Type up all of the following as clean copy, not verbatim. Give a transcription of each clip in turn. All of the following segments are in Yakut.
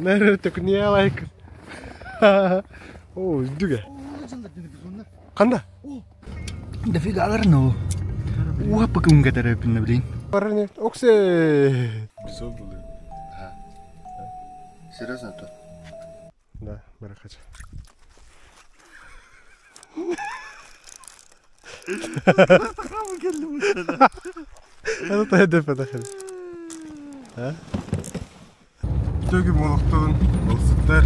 Нэр төкүнүйэ лайк. О, үрдүгэ. Ханда? Дофига ну. Уаппа күнгэтэрэ блин. Барыны оксе. Серьезно то? Да, барахача. Аны тайдеппэтэх Үтүө буолуохтун балсыттар.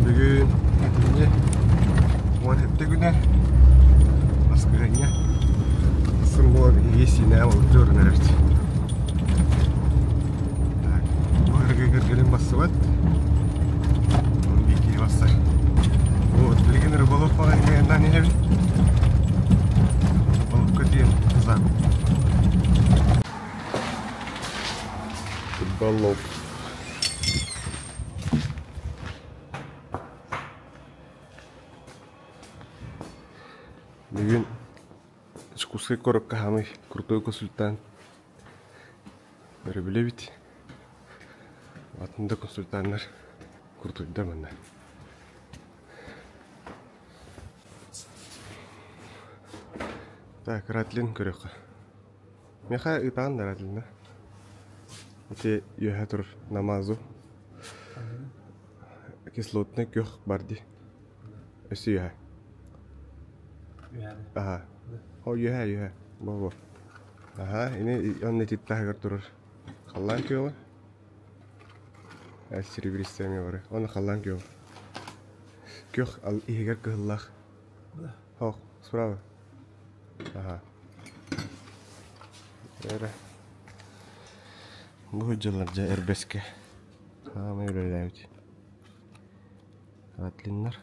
Бүгүн итиннэ 17 күнэ баскыһыанньа сын буолан биһиги Сиинэҕэ балыктыы баран эрэбит. Так, бу ыргыгыргырын бассыбат. Он биир киһи бассар. Вот, билигин рыболов маҕаһыынынан иһэбин. Рыболовка тиийэн закуп. Рыболов. Бүгүн Дьокуускай куоракка хаамый крутой консультант өрөбүл эбит. Атын да консультаннар крутойдар манна. Так, Ратлин көрүөххэ. Миэхэ ыытаҕын да Ратлина. Ити үөһэ турар намазу. Кислотный күөх бар дии. Өссө үөһэ. Аха. О, үөһэ, үөһэ. Бо-бо. Аха, ини онно ити таһыгар турар халлаан күөҕэ. Серебристая бары. Оны халлаан күөҕэ. Күөх ал иһигэр кыһыллаах. Хох, справа. Аха. Эрэ. Бу дьыллар дьэ эрбэскэ. Хаамай үлэлээбит. Ратлиннар.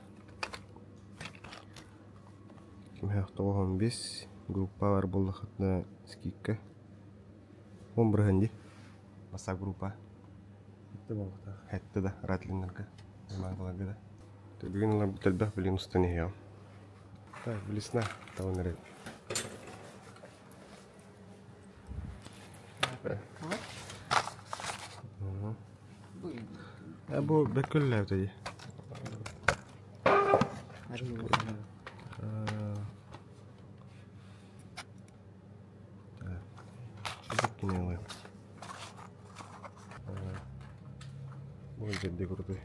Кимһээх 95 группа бар буоллахытына скидка. Он бырыһан дии. Баса группа. Хэтте да Ратлиннарга. Мангаларга да. Бүгүн ыларбыт элбэх билин устан иһиэҕим. Так, блесна таҕын эрэ. Бу бөккөллөөбүтэ дии. Бу дьэрдэ курдук.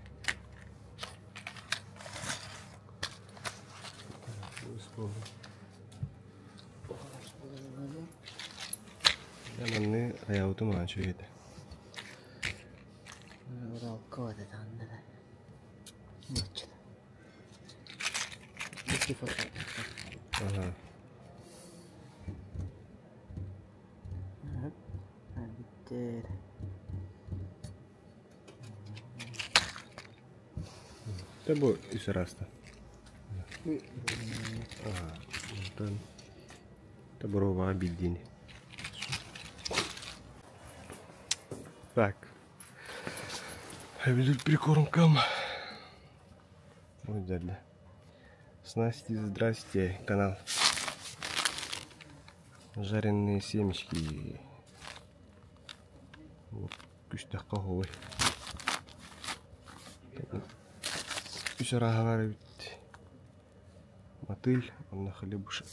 Манны айаабытым аан үчүгэй этэ. Ага. Дьэ бу үс араста. Онтон боруобаҕа биирдиини. Так. Эбилик прикормкам. Ой, дядя. Снасти, здрасте, канал. Жареные семечки. Вот, күстэххэ оһуобай. Үс арааһа баар эбит. Мотыль, онно хлебушек.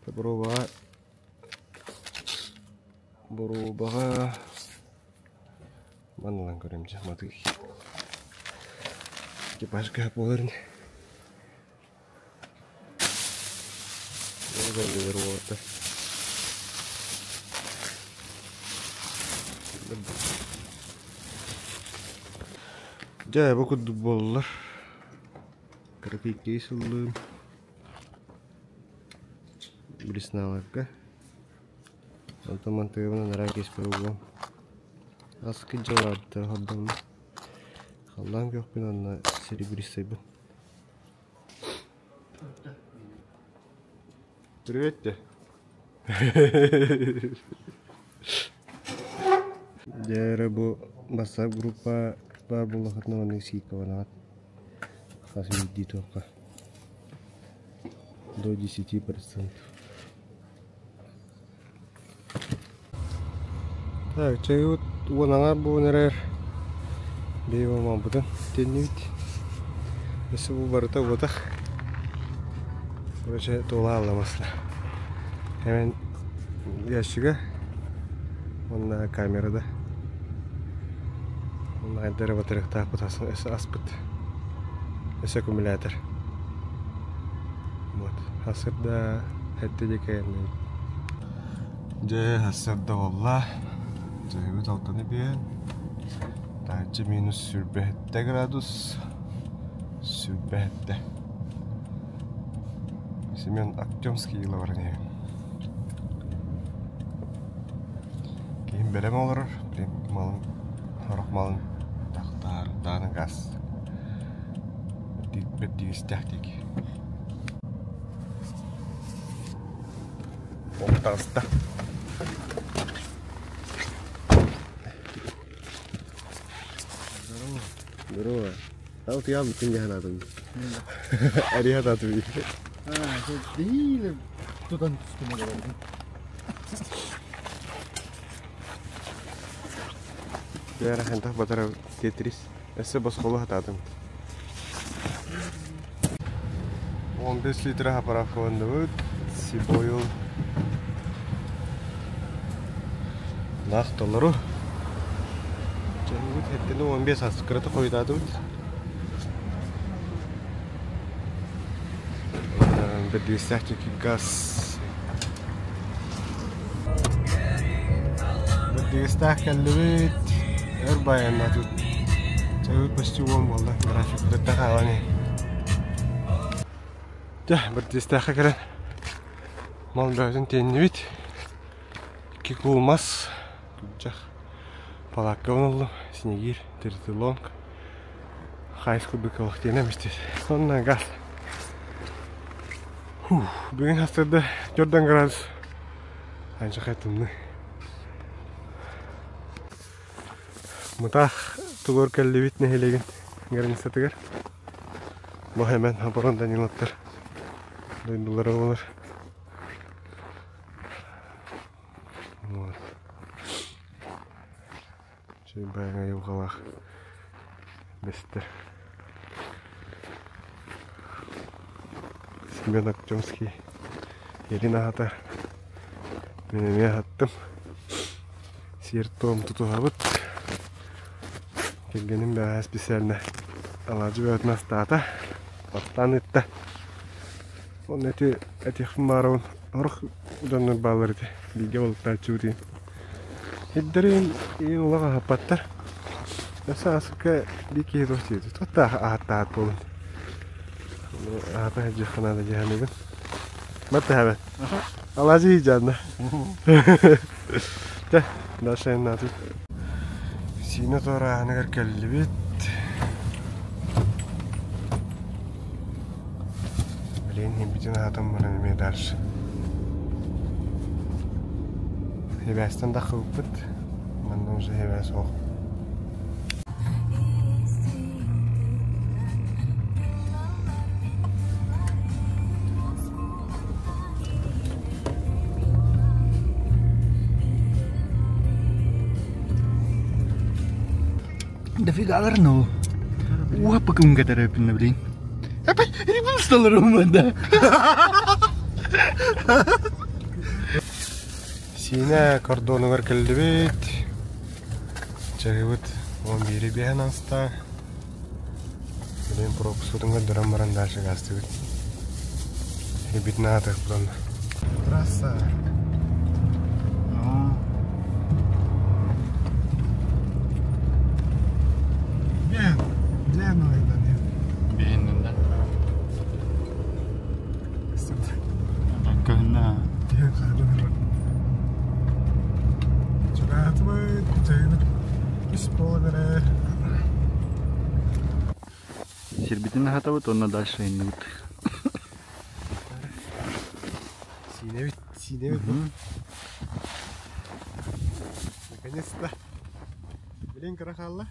Боруобаҕа боруобаҕа манна ылан көрөм дьэ мотыль. Экипажка буоларын. Дьэ, бу курдук буоллулар. Кыракый кейс ыллым. Блесналарга. Онтон мантыгыбын анараа кейспэр угуом. Аскы дьылаабыттара хордоҥно. Халлаан күөхпүн уонна серебристайбын. Привет те. Дьэ бу бассаап группа баар буоллахытына маннык скидкаланаҕыт. Хас биирдии туохха до 10%. Так, чайыбыт уон аҥаар буолан эрэр. Биһиги мамабытын тиэннибит. Өссө бу барыта буотах. Короче, туола алламасла. Hemen ящига. Уонна камерада. Уонна хайдары батарыахтаахпыт өссө аспыт. Өссө аккумулятор. Вот. Хасырда хэттэ диэки айанныыбыт. Дьэ, сарсыарда буолла. Дьэһибит алтаны биэн. Таһыччы минус 27 градус. 27. Семен Артемский баран иһэбин. Киһим бэлэм олорор. Блин, малын, сорох малын тахтаар, дааны газ. Бэрдигистээх диэки. Таҕыста. Здорово. Здорово. А вот я бүтүн дьаһанаатым. Ариха татым. Değil. Tutan üstüne geldim. Бэра хантах батара Тетрис. Өссө босхолу хатаатым. 15 литра заправкаландыбыт. Сибойл. Лах толору. Чэйбит хэттини 15 ас кырата хойутаатыбыт. Бэрдигэстээх газ. Бэрдигэстээх кэллибит. Өр байаннаатыбыт. Чайбыт почти уон буолла. График бытта хаалан Дьэ, Бэрдигэстээххэ кэлэн мал бөҕөтүн тиэннибит. Икки куул мас, күрдьэх палаакка ыллым, снегир, тиритилонг, хайс курдук олох тиэнэм истис. Сонно газ. Бүгүн хастырда Jordan градус. Анча тымныы. Мытаах тугор кэллибит нэһилиэгин границатыгар. Бу hemen Апорон Даниловтар дойдулара буолар. Вот. Чөй айылҕалаах бэстэр. Семен Артемский Ирина аһата мин эмиэ аһаттым. Сиэр-туом тутуһабыт. Кэргэним бэҕэһээ специально алаадьы бөҕөтүн астаата. Баттаан ыытта. Онно ити этиэхпин баарабын сорох дьоннор бааллар ити бииргэ балыктааччыбыт иһин. Сирдэрин иин олох аһаппаттар. Өссө ааспыкка биир киһи туох диэбитий туох аһаттаат буолун. Аһата сылдьыахха наада дии саныыбын. Барта Алаадьы иһдьаанна. Чэ, дальше айаннаатыбыт. Сиинэ туорааһыныгар кэллибит. Блин, иһиммитин аһатан баран эмиэ дальше. Хибээстэн таххыбыппыт. Манна уже хибээс суох. Дофига гарно. Уаппакым катарапин, блин. Опять ребусталарым, да. Сиинэ кордонугар кэллибит. Чаһыбыт 11 биэһэн ааста. Билигин пропускутун көрдөрөн баран дальше гаастыбыт. Ребитин аатыахпыт онно. Трасса. Bien, bien oydan. Beğendin de. Көһүннэ. Чугаатыбыт, чайбыт үс буолан эрэр. Сирбитин аһатабыт уонна дальше иннибит. Сиинэбит, сиинэбит бу. Наконец-то. Билин кыра хаалла.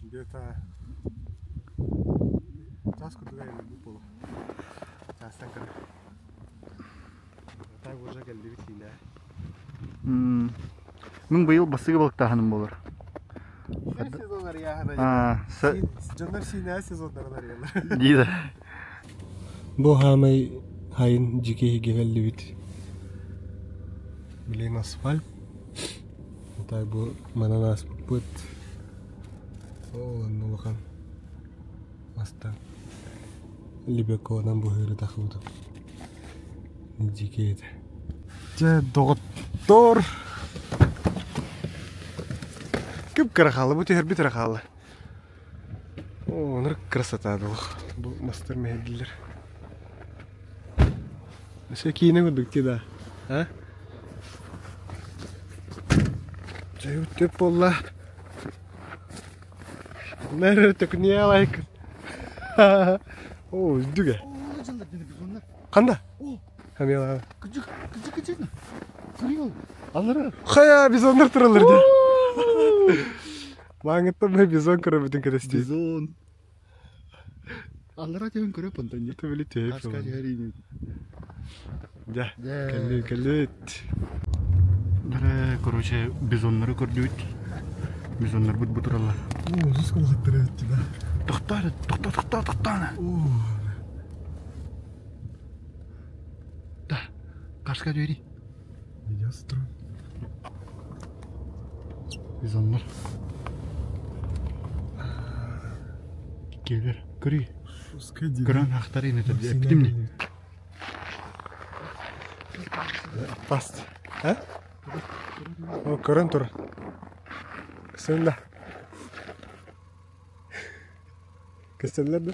Где-то час курдук айанныыбыт буолуо. Чаастан кыра. Так уже кэллибит Сиинэ. Мин быйыл бастакы балыктааһыным буолар. Сезон арыйааһына. Дьоннор сиинээ сезоннарын арыйаллар. Диир. Бу хаамай хайын дьикиһигэ кэллибит. Билин асфальт. Тай бу манан ааспыппыт. Ол онно улахан мастан либеконан быһыыры тахыбытым. Дьикиэтэ. Дьэ, доҕоттор! Кып-кыра хаалла, бу түһэрбит эрэ хаалла. О, онор красота дуох. Бу мастар мэһэйдилэр. Өссө киинэ курдук дии да. А? Дьэ, төп буолла. Нэр төкүнүйэ лайк. О, үрдүгэ. Ханна? Хамила. Хайа, бизоннар тураллар дии. Мааҥыттан мы бизон көрөбүтүн кэтэстии. Бизон. Аллара түһэн көрөп онтон. Түбүлү түһэп. Дьэ, кэллит, кэллит. Бары, короче, бизоннары көрдүбүт. Бизоннарбыт бу тураллар. Оо, sus кулахаттары өттү да. Тохтоо, тохтоо, тохтоо, тохтоо. Да, Карска двери. Видео строй. Бизоннар. Келер, көрүй. Көрөн ахтар ин это эптим не? Паст. А? О, көрөн тур. Кысында. Көстөллөр да.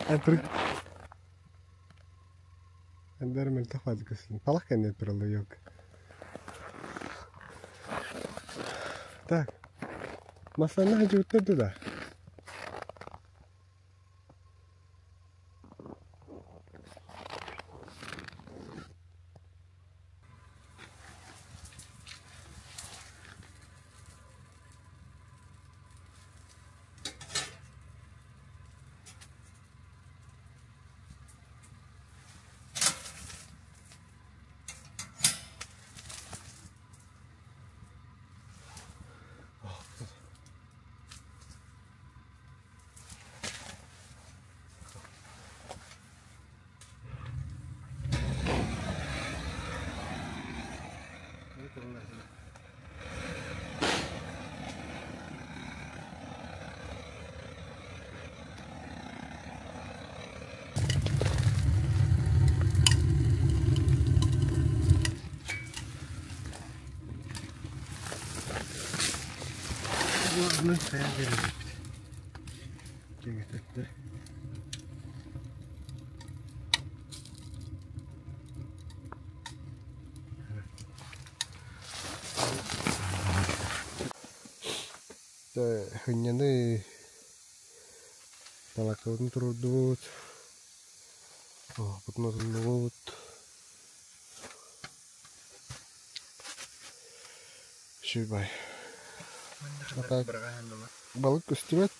Эн тур. Эндер мөлтөх баады көстөн. Талах кэннэ тураллар yok. Так. Масанна хажыбыттар да. Кэҥэтэрдэ. Хынньаны балаккабытын туруордубут, оһохпутун отуннубут. Үчүгэй. Балык көстүбэт.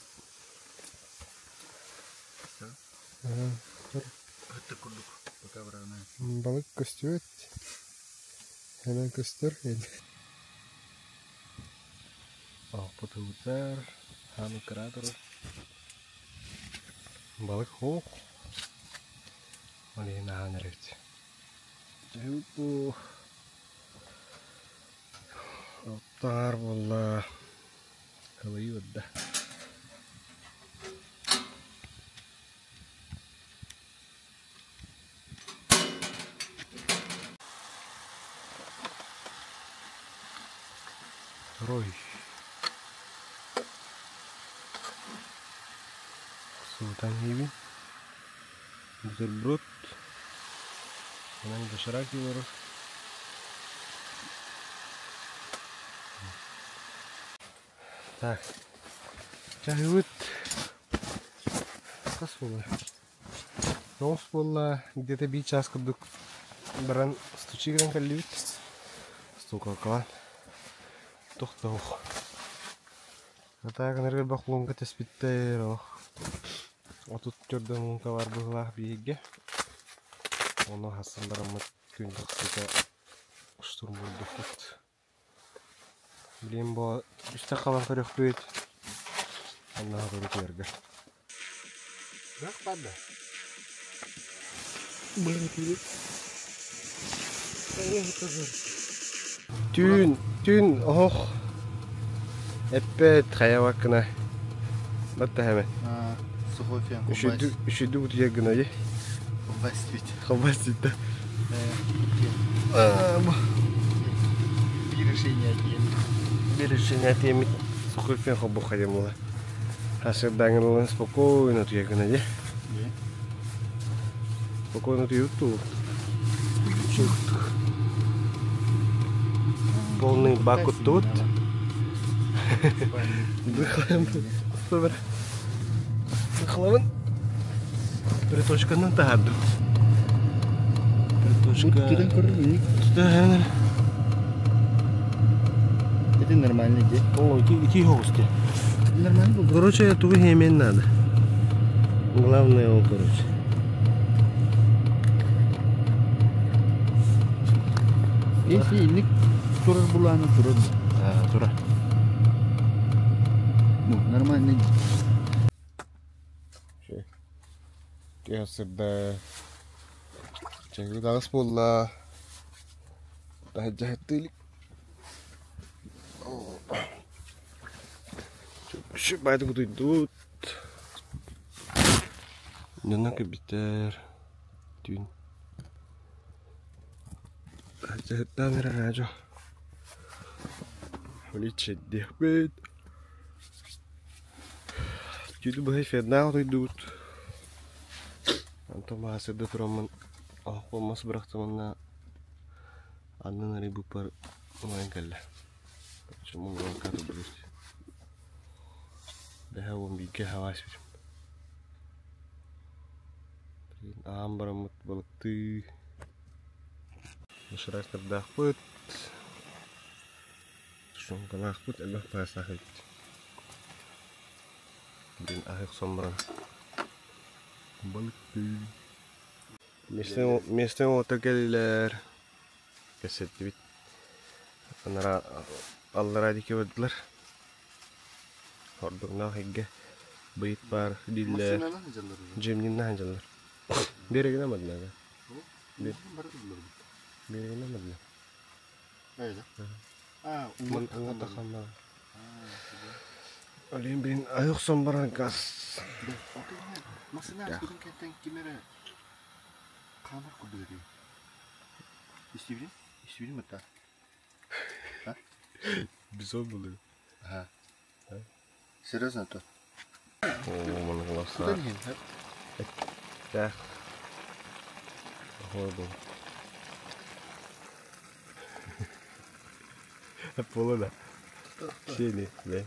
Балык көстүбэт. Хэнэн көстөр. Оһохпут ылытар, хааны кыра турар. Балык хоох. Ол иһин аһаан эрэбит. Дьэ бу Оттаар буолла кылыйыы барда. Рой. Сутан хийбин. Бутерброд. Онон доширак олорор. Так. Чаһыбыт хас буолла? Тоҕус буолла, где-то биир чаас курдук баран стучи гынан кэллибит. Стукалкалаан. Тохтоох. Атаагынарга бохлуҥка түспүттэр ох. 34 муҥка бар быһыылаах биһиги. Ону хассан бараммыт күн тахсыыта штурмурдукпут. Билигин бу үстэ хабан көрүөхпүт. Онно көрү туйарга. Бөх барда. Түүн, түүн оһох эппэт хайабаккына батта хэмэ. Сухой фен. Үшүдү үшүдү утуйа гына дии. Хобастит. Хобастит. Биир решение диэн. Биир решение тиэмит сухой фен хобу хайамыла. Хасырдаҥын спокойно утуйа гына дии. Спокойно утуйут туу. Полный бак тут. Быхлавын приточканан таһардым. Приточка. Тутан Это нормальный день. О, ити ити хоусте. Нормально был. Короче, тугу хемен надо. Главное он, короче. Если инник турар буланы турар. А, тура. Ну, нормальный. Киһи Чэги таҕыс буолла. Таһырдьа илик. Баайдык утуйдубут. Дьонно кэлбиттэр. Түүн. Таһырдьа эрэр аадьо. Оли чэйдиэхпит. Түүнү быһа эфирдээх утуйдубут. Онтон баһа тураммын оһохпун мас бырахтым уонна аннын арыйбыппар умайан кэллэ. Муҥуралка турдубут. Бэһэ уон бииргэ хаваас бүтүм. Аан бараммыт балыктыы. Доширактардаахпыт. Тушенкалаахпыт элбэх таастаах эбит. Диэн аһы охсон баран балыктыы. Местен уота кэллилэр. Кэпсэттибит. Анараа аллараа диэки бардылар. Ордугнаах эйгэ быйыт баар дииллэр. Дьиэмниннээн дьаллар. Биэрэгинэ мадна. Биэрэгинэ мадна. Уҥа таханна. Олин бин айых баран газ. Машина кентен кимере камер курдук Истибин? Истибин мытта. Бизон були. Ага. Серьезно то? О, маны глаза. Так. Ой, Буолла да. Сиэни, да.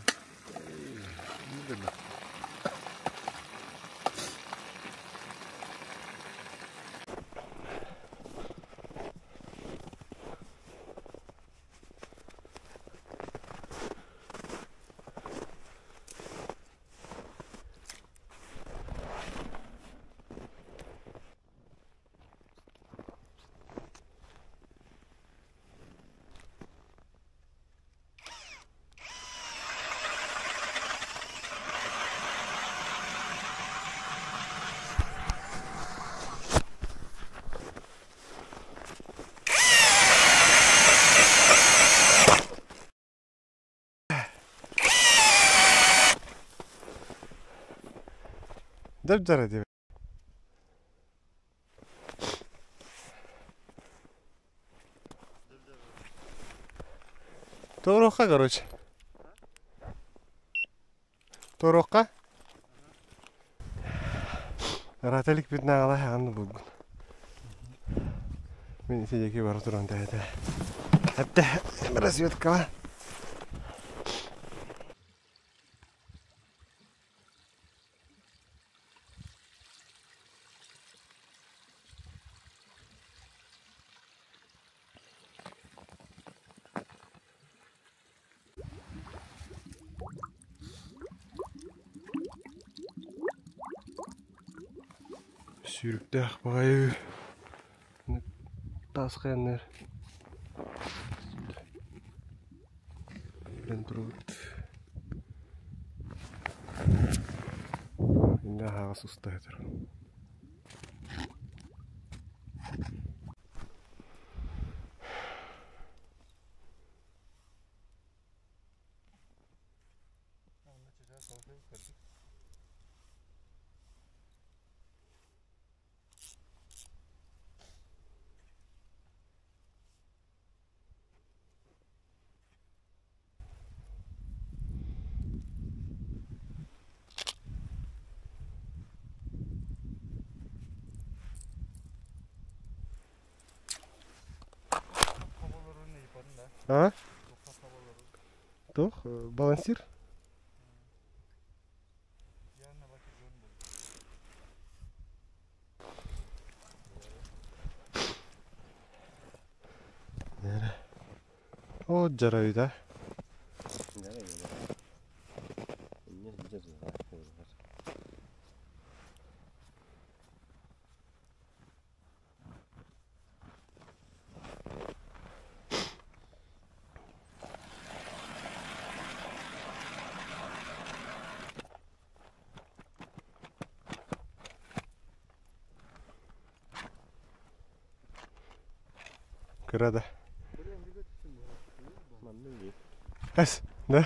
Дабдара диye. Торуха, короче. Торуха. Раталик битна ала ханны булгун. Мен итеки бар туран да. Хәтта разведкала. Сүүрүктээх баҕайы таас хайаннар. Кэлэн турабыт. Иннэ аһаҕас уста сытар. А? Туох? Балансир? О, дьарайда. Кыра да. Эс, да?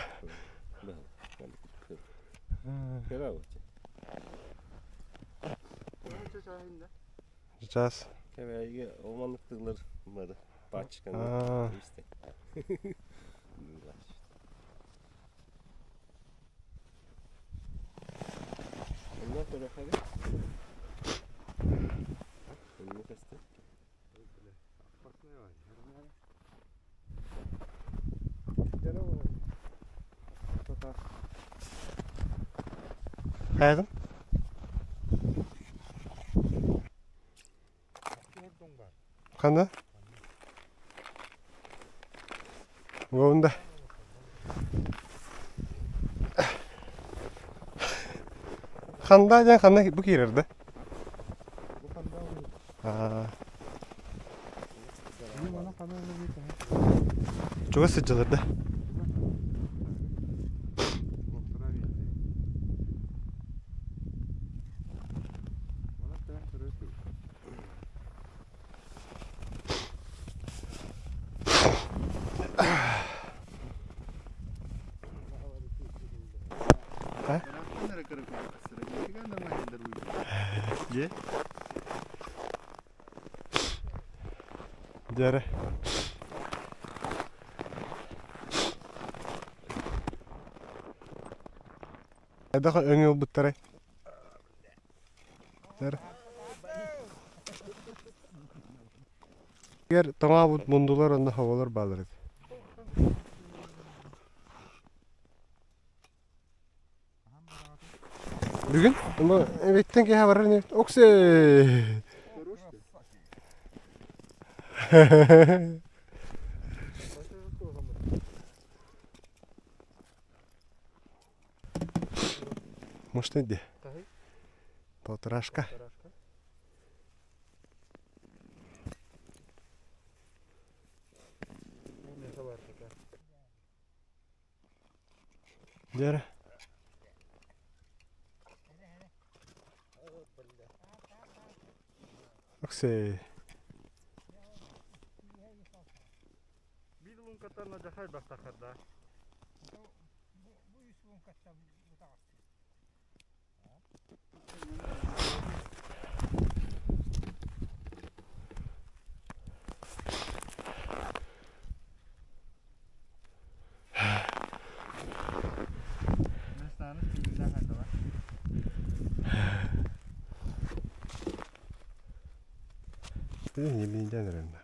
Сейчас. Кэбээйигэ ол маннык тыллар бары пачканы истэ. Онно көрөхөбү. Онно көстө. Хайдым? Ханна? Уонда. Ханда диэн ханна бу киирэр да? Аа. Чугас сылдьалар да? Дьэрэ. Хайдах өҥү ылбыттарай? Егер тоҥообут мундулар онно хоболор баалар этэ. Бүгүн эбиттэн киһи барар ини. Оксе! Может, иди. Полторашка. Дьэрэ. Оксей. Небинен эрэннэ.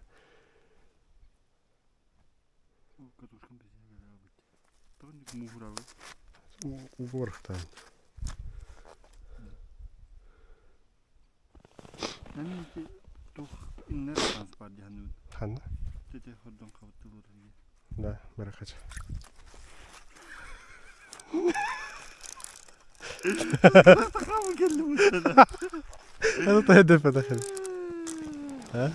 Уборхтан. Ханна? Да, барахача. هذا طيب دخل. ها؟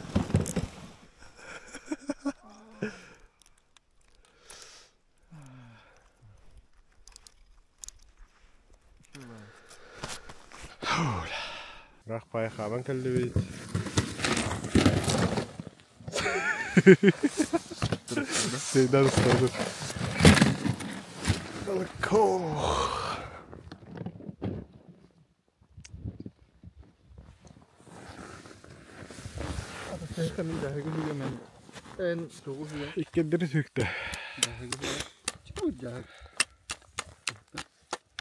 Ыраах паайа хааман кэллибит. Сейдан устабыт. Иккирдери сүктэ.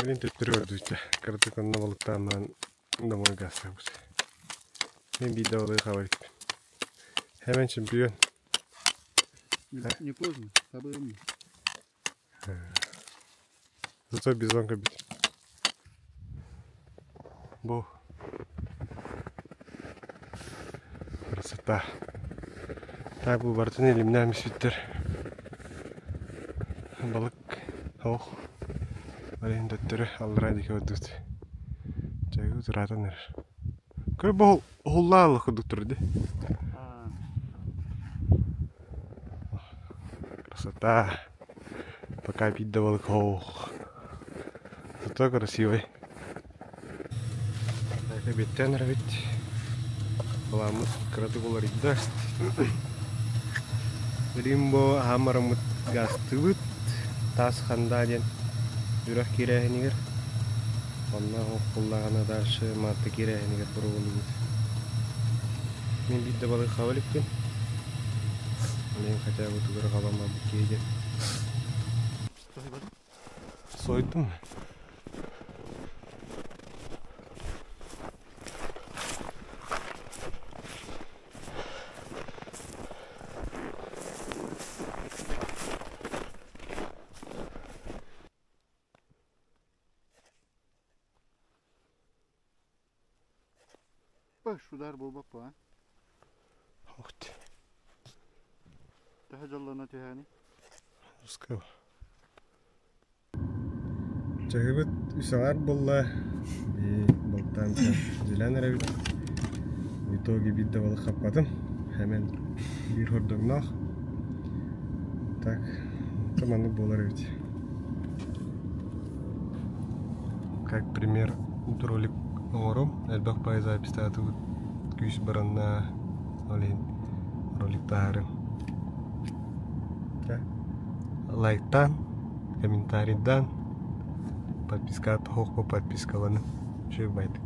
Билин төттөрү көрдүүтэ. Кыратык онно балыктаан домой газтаабыт. Мен биирдэ балыгы хабайыппын. Hemen чемпион. Не поздно, хабырым. Зато бизон кэбит. Бу красота. Так бу барытын илимнээн бүспүттэр. Балык ох Барыһын төттөрү аллараа диэки барбыт. Дьайыы ыраатан эрэр. Көр бу уһуллааллах курдук турар дии. Красота. Пока пить балык ох. Зато красивый. Эбиттэн эрэбит. Балааммыт кыратык уларыйда. Римбо аһаан гаастыыбыт. Таас хандаа диэн үрэх киирээһинигэр. Онно буллаҕына дальше Маатта киирээһинигэр боруобалыыбыт. Мин биирдэ балык хаба иликпин. Билигин хотя бы тугу эрэ хабан барбыт киһи диэн. Сойдум. Шудар буолбаппа а? Охт. Төһө дьоллоно түһээни? Ускал. Чаһыбыт үс аҥаар буолла. И балыктаан дьилээн эрэбит. В итоге биир да балык хаппатым. Хэмэн биир хордоҥноох. Так, маннык буолар эбит. Как пример ролик оҥорум. Элбэх баай записьтаатыбыт. Күүс баранна. Ол иһин ролик таһаарым. Лайктаан, комментарийдаан, подпискаҕа тоһуохпа подпискаланыҥ. Үчүгэй баайдык.